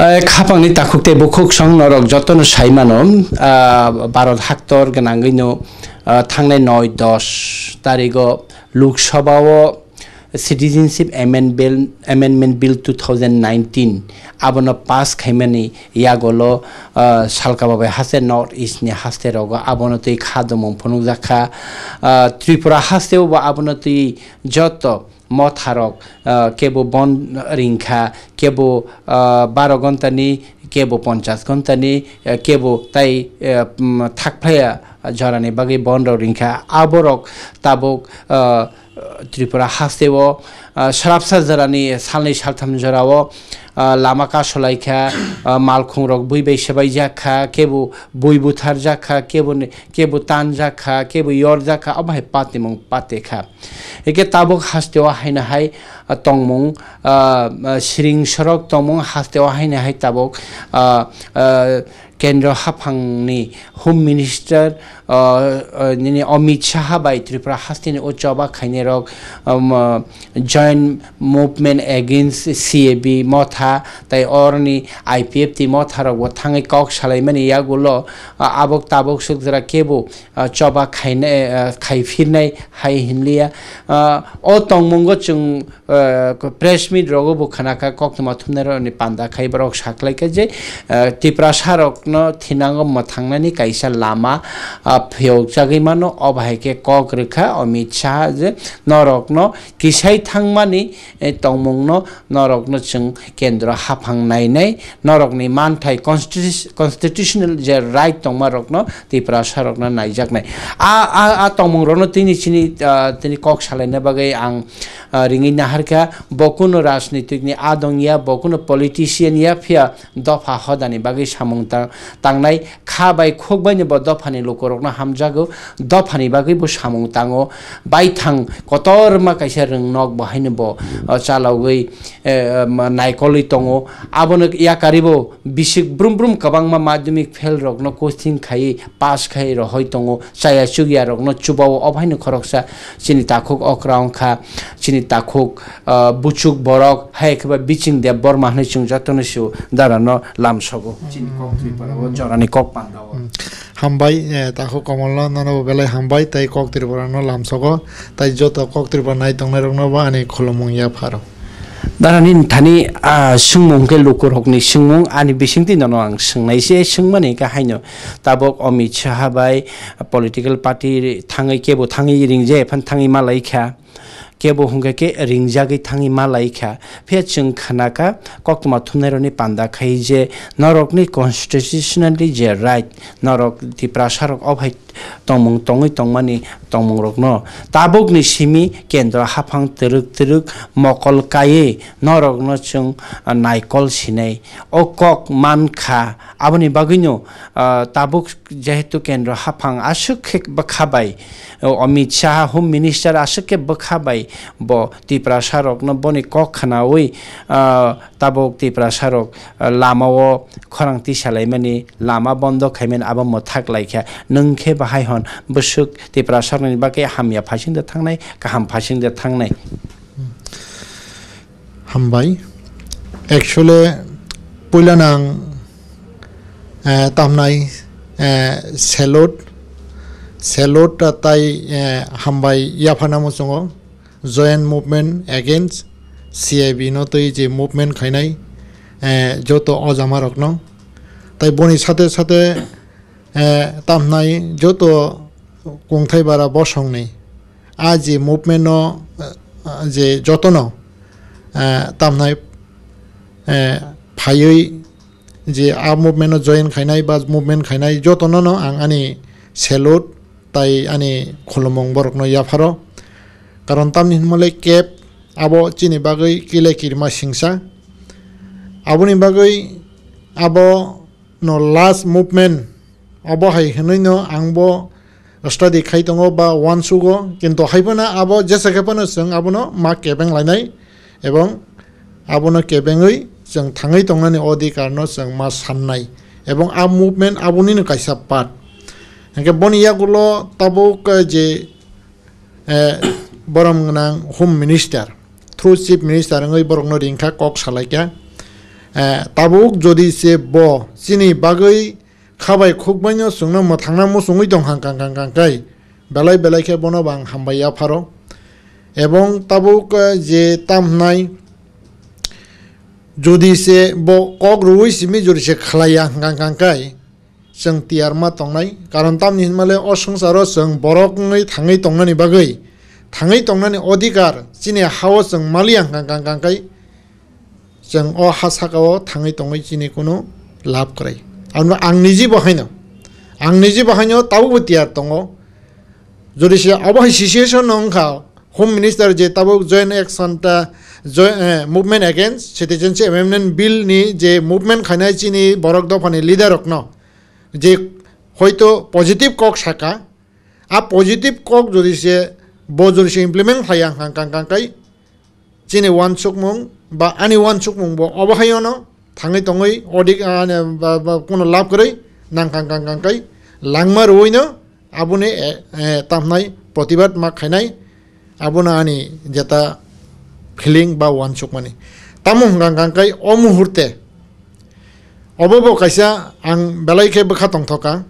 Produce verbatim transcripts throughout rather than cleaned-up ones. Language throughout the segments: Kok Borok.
Eh, khapangni takhuk tei bukhuk song norok jotono sai mano, ah, Bharat haktor gwnangwi no, ah, thangnai noi dos tarigo Lok Sabha o Citizenship Amend Bill, Amendment Bill two thousand nineteen abono pass khaimani yagolo, ah, salka babai haste North East ni haste rogo abono twi kha domung phunukjak kha, ah, Tripura haste o bo abono twi joto motharok, ah, kebo bon ringkha, kebo, ah, baro gontani, kebo ponchas gontani, eh, kebo tai, eh, mm, thakphaya jorani bagwi bonrok ringkha. Aborok tabuk, ah, Tripura hasteo, ah, srapsa jorani salnwi saltham jorao, ah, lama kasolaikha, ah, malkhungrok bui bai sebaijak kha, kebo bui butharjak kha, kebo ni, kebo tanjak kha, kebo yorjak kha, obo hai patimung pate kha. Hingke tabuk hasteo haino hai, ah, tongmung, ah, ah, siring sorok tongmung hasteo haino hai tabuk, ah, ah, Kendro haphangni Home Minister, ah, ah, nini Amit Shah bai Tripura hasteni o choba khainai rok, um, ah, Joint Movement Against C A B motha tai oroni I P F T motha rok bo thangwi kok salaimani yagulo, ah, abok tabok sukjora kebo, ah, choba khainai, ah, khai phirnai hai hinliya. Ah, o tongmungo chwng, ah, press meet rogo bo khna kha, koktwma thumnai rokni panda khai borok saklai kha je, ah, Tiprasa rokno thinango mwthangnani kaisa lama, ah, phiyokjagwi mano. Obo hai khe kok rwkha Amit Shah je norokno kisai thangmani, eh, tongmungno norokno chwng kendro haphang nainai, norokni manthai constitu-, constitutional je right tongma rokno Tiprasa rokno naijaknai. A, a, a tongmung rokno tini chini, ah, tini kok salaina bagwi ang, ah, ringwi naharkha, bo kuno rajnitik ni a dongya, bo kuno politician ya, phiya dopha hodani bagwi samung ta-, tangnai. Kha bai khuk bai ni bo dophani lukurokno hamjago, dophani bagwi bo samung tango. Baithang kotorma kaisa rwngnok bo haino bo, o, chalogwi, eh, ma, naikolwi tongo. Abono yakari bo bisik brum brum kwbangma madhyamik fail rokno coaching khaiwi pass khai rohoi tongo. Chaya chukya rokno chubao, obo haino khoroksa chini takhuk okra wngkha, chini takhuk, ah, buchuk borok, hai khe ba Biching Debbarma hinwi chwng jotono sio, dara no lamsogo. Chini kok Tripura o jorani kok panda o. Hmm. Hambai, eh, takhuk Komolno, nono bo belai hambai, tei kok Tripura no lamsogo, tei joto kok Tripura nai tongnai rokno bo ani khulumung yapharo. Dara nini thani, ah, swngmung khe lukurokni swngmung ani bisingtwi nono ang swngnai se swngmani khe haino tabok Amit Shah bai political party thangwi kebo thangwi ringje phan thangwi malai kha. Kebo hwnkhe khe ringjagwi thangwi malai kha. Phiya chwng khna kha, koktwma thumnairokni panda khai je norokni constitutionally je right, norok Tiprasarok o hai tongmung tongwi tongmani tongmungrokno tabukni simi kendro haphang twrwk twrwk mokol kaiwi norokno chwng, ah, naikol sinai. O kok man kha, aboni bagwino, ah, tabuk jehetu kendro haphang aswk khe bwkha bai, o Amit Shah Home Minister aswk khe bwkha bai bo Tiprasa rokno boni kok khnaui, ah, tabuk Tiprasa rok, ah, lama o khorang tisa laimani, lama bondo khaimani abo mwthak lai kha. Nwng khe bahai hwn bwswk Tiprasa rokni bagwi hamya phasing de thangnai, kaham phasing de thangnai. Hambai. Actually, puila nang, eh, tamnai, eh, salute, salute ta tai, eh, hambai yaphana muchungo, Joint Movement Against C A B no twi je movement khainai, eh, joto o jama rokno. Tai boni sate sate, eh, tamnai joto kungthai bara bosongni a je movement no, eh, je jotono, eh, tamnai, eh, phaiwi je a movement no join khainai ba movement khainai jotono no ang ani salute tai ani khulumung borokno yapharo. Karon tamni hwnmale kep abo chini bagwi kile kirima singsa. Aboni bagwi abo no last movement, abo hai hwnwi no ang bo study khai tongo ba uansugo, kintu hai phano abo jesa khe phano chwng abono ma kebeng lainai, ebong abono kebengwi chwng thangwi tongnani odhikar no chwng ma sannai, ebong a movement aboni no kaisa part. Hingkhe boni yagulo tabuk, eh, je eh, borom gwnang Home Minister, through Chief Minister wngwi borokno ringkha, kok salaikha. Eh, tabuk jodi se bo chini bagwi khabai khukbaino chwngno mwthangna muchungwi tong hang kang kang kang kai, belai belai khe bono bo ang hambai yapharo. Ebong tabuk, eh, je tamhnai jodi se bo kok rwui simi jodi se khlaiya hang kang kang kai, chwng tiyar ma tongnai. Karon tamni hinmale o swngcharo chwng borok wngwi thangwi tongnani bagwi, thangwi tongnani odhikar chini hao chwng maliya hang kang kang kai, chwng o ha sakao thangwi tongwi chini kunu lab kwrwi. Ano ang niji bo haino, ang niji bo haino tabukbo tiyar tongo. Jodi se abo hai situation no wngkha, Home Minister je tabuk Joint Action ta, Joint, eh, Movement Against Citizenship Amendment Bill ni je movement khainai chini borok dophani leader rokno, je hoito positive kok saka, a positive kok jodi se bo jodi se implement khlaiya hang kang kang kai, chini uansukmung ba ani uansukmung bo obo hai ono thangwi tongwi odik, ah, ne, ba, ba, kuno lab kwrwi nang kang kang kang kai langma rwino aboni, eh, eh, tamhnai protibad ma khainai. Abono ani jeta feeling ba uansukmani. Tamo hwnkha hwnkha khe o muhurte obo bo kaisa ang belai khe bwkha tongthoka.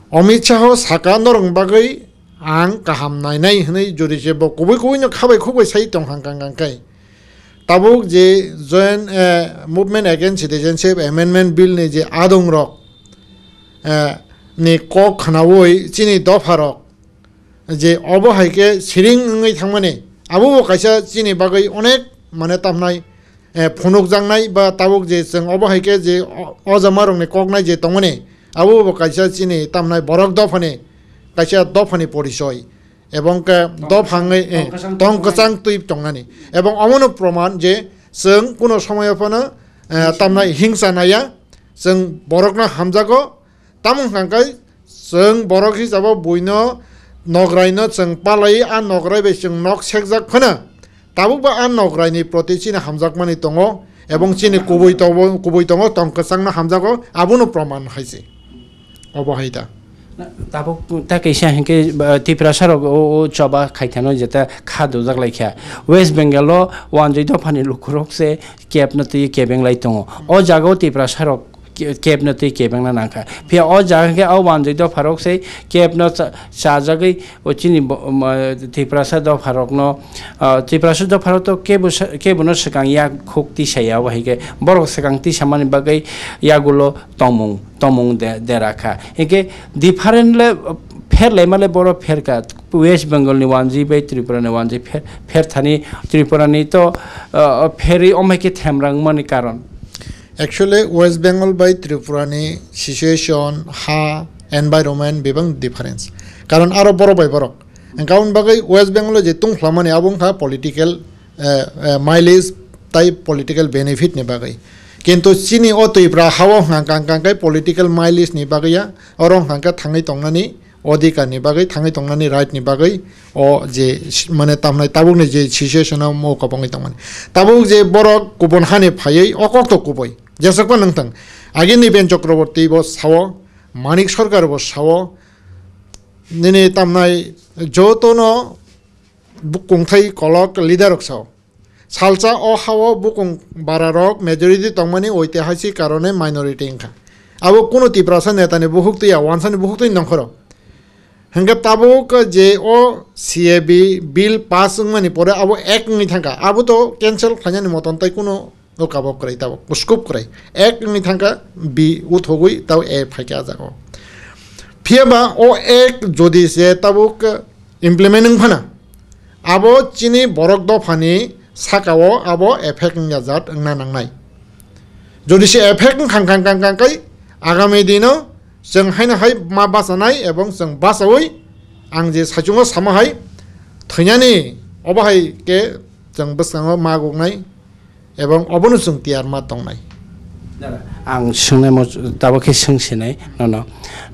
Amit Shah o saka norokni bagwi ang kaham nainai hwnwi jodi se bo kubui kubui no khabai khukbai sai tong hang kang kang khe. Tabuk je Joint, eh, Movement Against Citizenship Amendment Bill ni je adong rok, eh, ni kok khnaui chini dopha rok je obo hai khe siring wngwi thangmani, abo bo kaisa chini bagwi onek mane tamnai, eh, phunukjaknai ba tabuk je chwng obo hai khe je o, o jamarokni koknai je tongmani, abo bo kaisa chini tamnai borok dophani, kaisa dophani porichoi, ebong khe dopha wngwi, eh, tong kwchang twi tongnani, ebong omono proman je chwng kuno somoyo phano, eh, tamnai hingsa naiya, chwng borokno hamjago. Tamo hwnkha khe chwng borok hisabo buino nograino chwng palai, a nograi bai chwng nok sekjak phano tabukbo a nograini proti chini hamjakmani tongo, ebong chini kubui tongo, kubui tongo, tong kwchangno hamjago, abono proman hai se. Obo hai ta. Tabuk ta kaisa hinkhe, uh, Tiprasa rok o, o choba khaithano jeta kha dojak laikha. West Bengal o wanjwi dophani lukurok se kebno twi kebeng lai tongo. O jaga o Tiprasa rok ke-, kebno twi kebengna nangkha. Phiya o jaga khe o wanjwi dopharok se kebno cha-, chajagwi o chini bo-, ma, Tiprasa dopharokno, ah, Tiprasa dopharok to kebo sa-, kebono swkang yak khuk tisa ya, obo hai khe borok swkang tisamani bagwi yagulo tongmung, tongmung de-, dera kha. Hinkhe different le, pher laima le boro pher kha. West Bengal ni wanjwi bai Tripura ni wanjwi pher, pher thani Tripura ni to, ah, pherwi omo hai khe themrang mani karon. Actually, West Bengal bai Tripura ni situation, ha, environment bebak difference. Karon aro borok bai borok. Hwnkhe aboni bagwi West Bengal o je tungphlamani abo wngkha political, eh, eh, mileage tai political benefit ni bagwi. Kintu chini o Tripura ha o hwnkha kang kang khe political mileage ni bagwi ya, oro hwnkha khe thangwi tongnani odhikar ni bagwi, thangwi tongnani right ni bagwi o je s-, mane tamnai tabukni je situation o mo kwbangwi tongmani. Tabuk je borok kubun hani phaiwi o kok to kubui. Jesakma nangthang. Agini Ben Chakraborty bo sao, Manik Sarkar bo sao, nini tamnai jotono bukungthai kolok leader rok sao. Salsa o hao bukung bara rok majority tongmani oitihasik karone minority wngkha. Abo kunu Tiprasa neta ni buhuk twi ya, wansa ni buhuk twi nongkhoro. Hingke tabuk je o C A B bill pass wngmani pore abo ek wngwi thangkha. Abo to cancel khlainani moton tei kunu o kabok kwrwi tabuk, scope kwrwi. Ek wngwi thangkha, bi uthogwi tabuk A phaikha a jaga o. Phiya ba o ek jodi se tabuk implement wng phano, abo chini borok dophani saka o abo effect wngya jat wngna nangnai. Jodi se effect wngkha kang kang kang kai, agami dino chwng haino hai ma bachanai ebong chwng bachaui ang je saichungo sama hai thwinani obo hai khe chwng bwskango ma guknai ebong obono chwng tiyar ma tongnai. Ang swngnaimo tabuk khe swngsinai nono,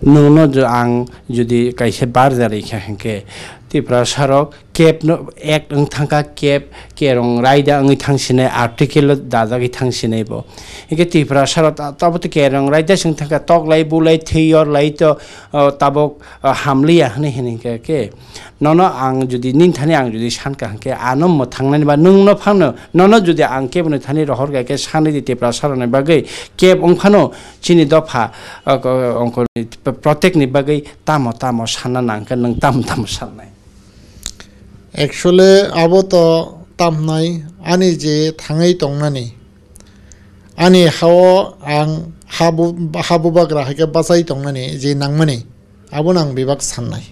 nwngno jo ang jodi kaisa barja rikha hinkhe Tiprasa rok Kep no act wng thangkha, kep kerong raida wngwi thangsinai, article o dajagwi thangsinai bo. Hingke Tiprasa rok ta-, tabo to kerong raida se wng thangkha, toklai bulai thwi yorlai to, o, tabok, o, hamliya hwnwi hini hingke ke. Nono ang jodi nini thani ang jodi sankha hingke ano mwthangnani ba nwngno phano, nono jodi ang keboni thani rohor kha khe sanwi di Tiprasa rokni bagwi kep wng phano chini dopha, o, ko-, ongkoni protect ni bagwi tamo tamo sanna nang khe nwng tamo tamo sannai. Actually, abo to tamnai ani je thangwi tongnani. Ani hao ang habu, habu bagra hai khe bachai tongnani je nangmani, abono ang bebak sannai.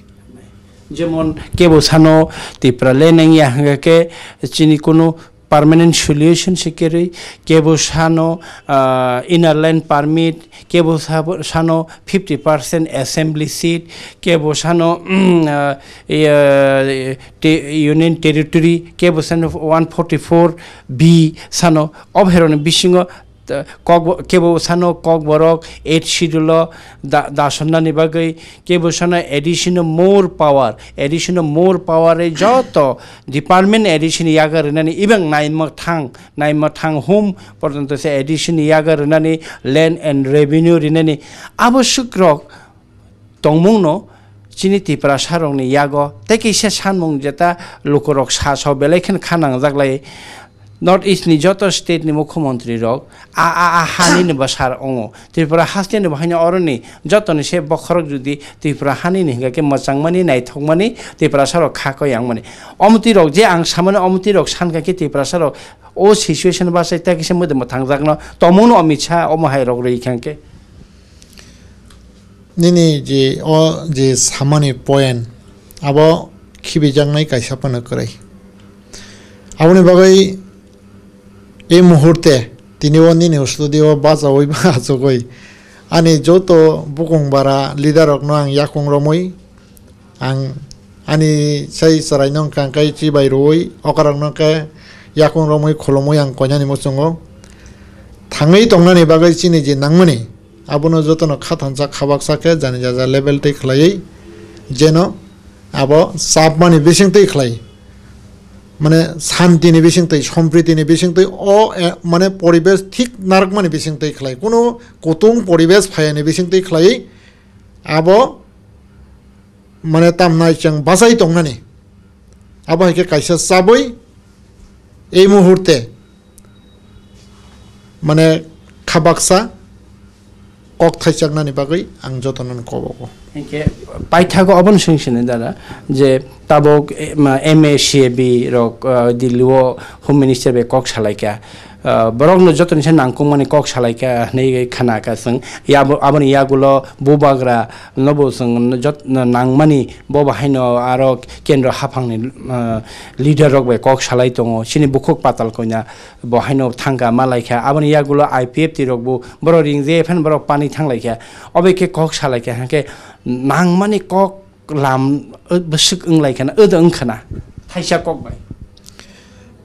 Jemon kebo sano Tipra le nangya hingkha khe chini kunu permanent solution se kerwi, kebo sano, ah, inner line permit, kebo sabo, sano fifty percent assembly seat, kebo sano, mm, ah, iya, te-, union territory, kebo sano one forty-four B sano, o bhairokni bisingo, ta-, kokbo-, kebo sano kokborok eighth schedule o da-, dasonnani bagwi, kebo sano additional more power, additional more power e joto department addition yaga rinani, ibang naima thang, naima thang hum porjonto se addition yaga rinani, land and revenue rinani, abo sukrok tongmungno chini Tiprasa rokni yago tei kisa sanmung jeta lukurok sa sao belai kheno kha nangjak lai. North East ni joto state ni mukhyamantri rok a, a, a hani ni bwsar ongo. Tripura haste ni bo haino oroni jotoni se bokhorok jodi Tripura hani ni hingka khe mwchangmani, naithokmani, Tiprasa rok kha ko yangmani. Omtwi rok je ang samani omtwi rok sankha khe Tiprasa rok o situation bachai ta kisa mwdwmo thangjakno tomungno Amit Shah omo hai rok rwi kha khe. Nini je o je samani point abo khibijaknai kaisa phano kwrwi. Aboni bagwi ei muhurte tini o nini studio o bachaui ba achugwi ani joto bukung bara leader rokno ang yakung romwi ang ani sai chwraino wngkha khe chibai rwui okorokno khe yakung romwi khulumui ang koinani muchungo thangwi tongnani bagwi chini je nangmani abono jotono kha thansa kha baksa khe jani jaja level twi khlaiwi jeno abo chapmani bisingtwi khlai mane santini bisingtwi sompritini bisingtwi o, eh, mane poribesh thik narwkmani bisingtwi khlai kuno kutung poribesh phayani bisingtwi khlaiwi abo mane tamnai chwng bachai tongnani. Abo hai khe kaisa chabwi ei muhurte mane kha baksa kok thaichaknani bagwi ang jotono kobogo. Hinkhe paithago obono swng sini dara je tabok, eh, ma, M A C A B rok, ah, Delhi o Home Minister bai kok salaikha. Ah, borokno jotoni se nangkukmani kok salaikha hinwi khana kha chwng. Yabo, aboni yagulo bubagra nobo chwng jot-, nangmani bo bahaino aro kendro haphangni, ah, leader rok bai kok salai tongo. Chini bukhuk Patal Kanya bo haino thangkha malaikha. Aboni yagulo I P F T rok bo borok ring je phano borok pani thanglaikha. Obo khe kok salaikha, hwnkhe nangmani kok lam, o, bwswk wnglaikha na, o, wngkha na. Thaisa kok bai.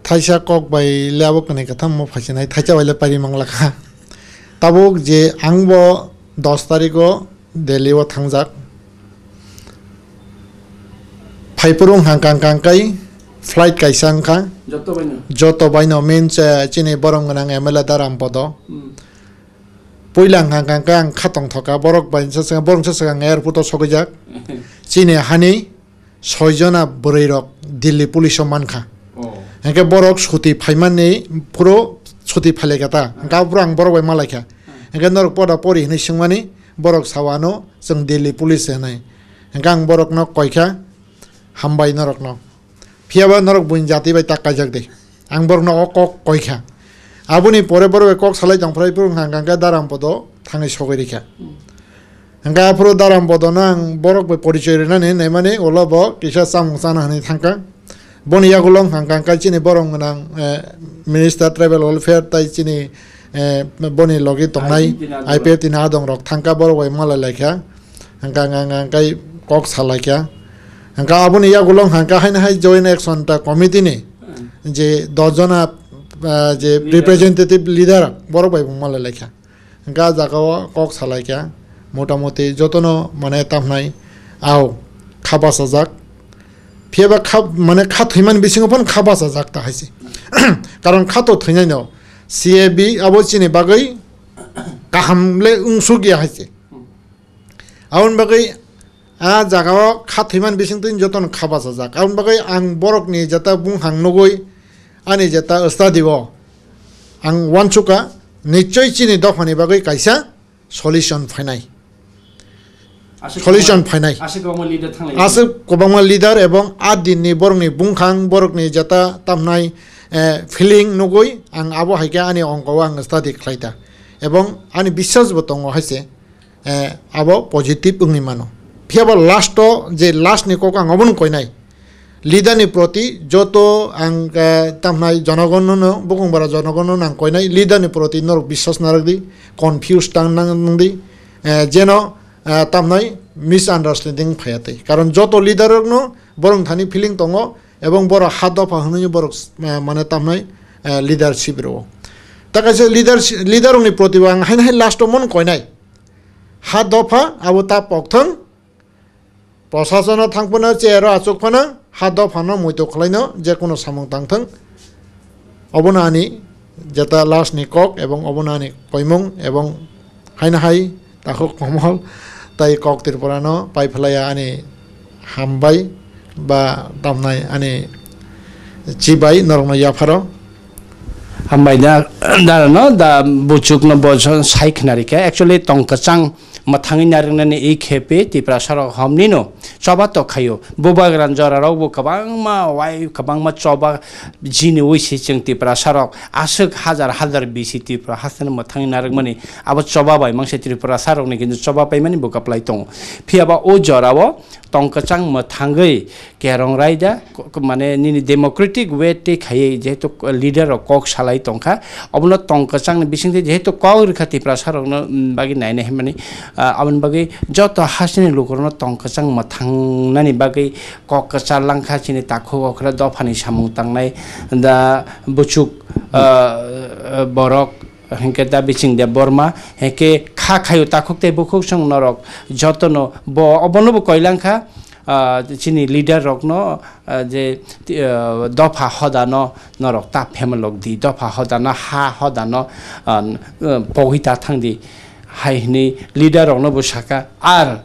Thaisa kok bai le abo kwnwi kwtham mo phaisinai, thaisa bai le pairi manglakha. Tabuk je ang bo dos tarikh o Delhi o thangjak. Phaiphuru wngkha kang kang kai flight kaisa wngkha. Joto baino. Joto baino means, eh, chini borom gwnang M L A Daram Podo. Hmm. Puila wngkha kang kang kha tongthoka borok bai sa swkang, borok sa swkang airport o sogwijak. Chini hani soi jona bwrwi rok Delhi police o mankha. Oh. Hwnkhe borok suti phaimani phuru suti phailaikha ta. Hwnkhe aphuru ang borok bai malaikha. Hwnkhe norok poda pori hinwi swngmani borok sao ano chwng Delhi police se hinwi. Hwnkhe ang borokno koikha, hambai norokno. Phiyaba norok buini jati bai tak kaijak de. Ang borokno o kok koikha. Aboni pore borok bai kok salai tongphrai phuru hwnkha hwnkha khe Daram Podo thangwi sogwi rikha. Hwnkha aphuru Daram Podono ang borok bai porichoi rwnani hinwi mani ulo bo kisa chamung chana hinwi thangkha. Boni yagulo hwnkha hwnkha chini borom gwnang, eh, Minister Tribal Welfare tai chini, eh, boni logi tongnai I P F T ni adong rok thangkha borok bai malai laikha. Hwnkha hwnkha hwnkha kok salaikha. Hwnkha aboni yagulo hwnkha haino hai Joint Action ta committee ni je dos jona, ah, je representative leader borok bai bo malai laikha. Hwnkha ah jaga o kok salaikha motamoti jotono mane tamhnai au kha bachajak. Phiya ba kha, mane kha thwimani bisingo phano kha bachajak ta hai se. Karon kha to thwinai no. C A B abo chini bagwi kaham le wngsuk ya hai se. Aboni bagwi a jagao kha thwimani bisingtwi jotono kha bachajak. Aboni bagwi ang borokni jeta bumhang nugwi ani jeta study o ang uansukha, nichoi chini dophani bagwi kaisa solution phainai. Aswk Solution kwbangma, phainai. Aswk kwbangma leader thanglai. Aswk kwbangma leader ebong a dinni borokni bumhang, borokni jeta tamnai, eh, feeling nugwi ang abo hai khe ani ongkao ang study khlai ta. Ebong ani biswas bo tongo hai se, eh, abo positive wngwi mano. Phiya ba last o je last ni kok ang obono koinai. Leader ni proti joto ang, eh, tamhnai jonogon no, bukung bara jonogon no ang koinai. Leader ni proti norok biswas narwk di, confuse tang nang di, eh, jeno, eh, tamhnai misunderstanding phaya tei. Karon joto leader rok no borok thani feeling tongo, ebong borok ha dopha hwnwi borok, eh, mane tamhnai, eh, leadership rwo. Ta kaisa leadership, leader rok ni proti bo ang haino hai last o mon koinai. Ha dopha abo ta pokthwng, Prosasono thang phano, chair o achuk phano, ha dophano muitu khlaino, je kono samung tang thung. Obono ani jeta last ni kok, ebong obono ani koimung, ebong haino hai takhuk Komol tai kok Tripura no pai phlaiya ani hambai ba tamnai ani chibai norokno yapharo. Hambai da, da no, da buchuk no bo sai khnari khe. Actually, tong kwchang mwthangwi narwknani i khe pi Tiprasa rok homni no choba tok khaio. Bubagra jora rok bo kwbangma wai kwbangma choba jini wi si chwng Tiprasa rok aswk hajar hajar bisi Tripura hasteni mwthangwi narwkmani abo choba bai mangse Tiprasa rokni kintu choba paimani bo kwplai tongo. Phiya ba o jora o tong kwchang mwthangwi kerong raida, ko-, ko-, mane nini democratic way tei khaiwi jehetu leader rok kok salai tongkha, obono tong kwchangni bisingtwi jehetu kok rwkha Tiprasa rokno, mm, bagwi nainai hwnmani, ah, aboni bagwi joto hasteni lukurokno tong kwchang mwthangnani bagwi kok kwchar langkha chini takhuk okra dophani samung tangnai da buchuk, ah, borok. Hinkhe da Biching Debbarma, hinkhe kha khaio takhuk tei bukhuk chwng norok jotono bo obono bo koilangkha, ah, chini leader rokno, ah, je, ah, dopha hodano norok ta phemalok di, dopha hodano ha hodano, ah, n-, ah, pogwi ta thang di hai hwnwi leader rokno bo sakha. Ar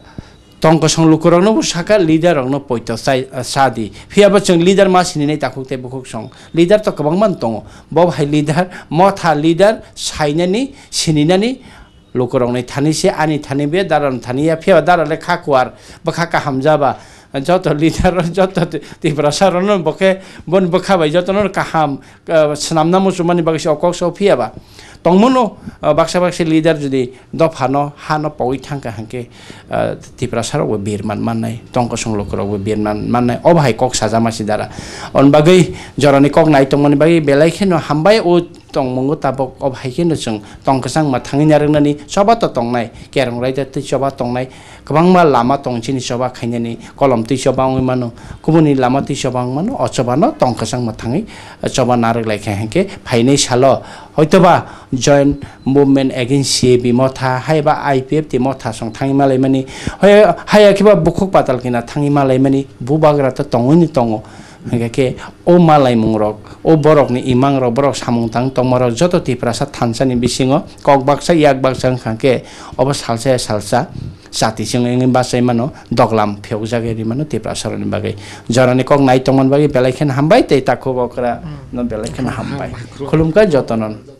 Tong kosong lukurokno bo sakha, leader rokno poito chai, sa di. Phiya bo chwng leader ma sininai takhuk tei bukhuk song. Leader to kwbangma tongo. Bo hai leader, motha leader, sainani, sininani lukurokni thani se, ani thani be, dara ni thani ya. Phiya dara le kha kuar, bwkha kaham jaba. Joto leader, joto Tiprasa rokno bo khe, boni bwkha bai jotono kaham, ah, swnamna muchungmani bagwi se o kok se o phiya ba. Tongmano, ah, baksa baksa leader jodi dophano hano pogwi thangkha hinkhe, ah, Tiprasa rokbo bir man mannai, tong kosong lukurokbo bir man mannai, obo hai kok sajama si dara. On bagwi jorani kok nai tongmani bagwi belai kheno hambai o tongmungo tabok, obo hai kheno chwng tong kwchang mwthangwi narwknani choba to tongnai, kerong raida tei choba tongnai, kwbangma lama tong chini choba khainani, kolom twi choba wngwi mano, kubuni lama twi choba wngwi mano, o choba no tong kwchang mwthangwi choba narwk lai kha hinkhe phainai salo hoitoba Joint Movement Against C A B motha, haiba I P F T motha song thangwi malaimani, hoi-, haya khiba bukhuk patal kina thangwi malaimani, bubagra to tongwi ni tongo. Hingkhe khe o malaimung rok, o borok ni imang rok, borok samung tang tongma rok joto Tiprasa thansa ni bisingo kok baksa yak baksa wngkha khe obo salsa ya salsa chati chwng wngwi bachai mano, doglam phiyok jagwi ri mano Tiprasa rok ni bagwi. Jorani kok nai tongmani bagwi belai kheno hambai tei takhuk okra no belai kheno hambai. Khulumkha jotono.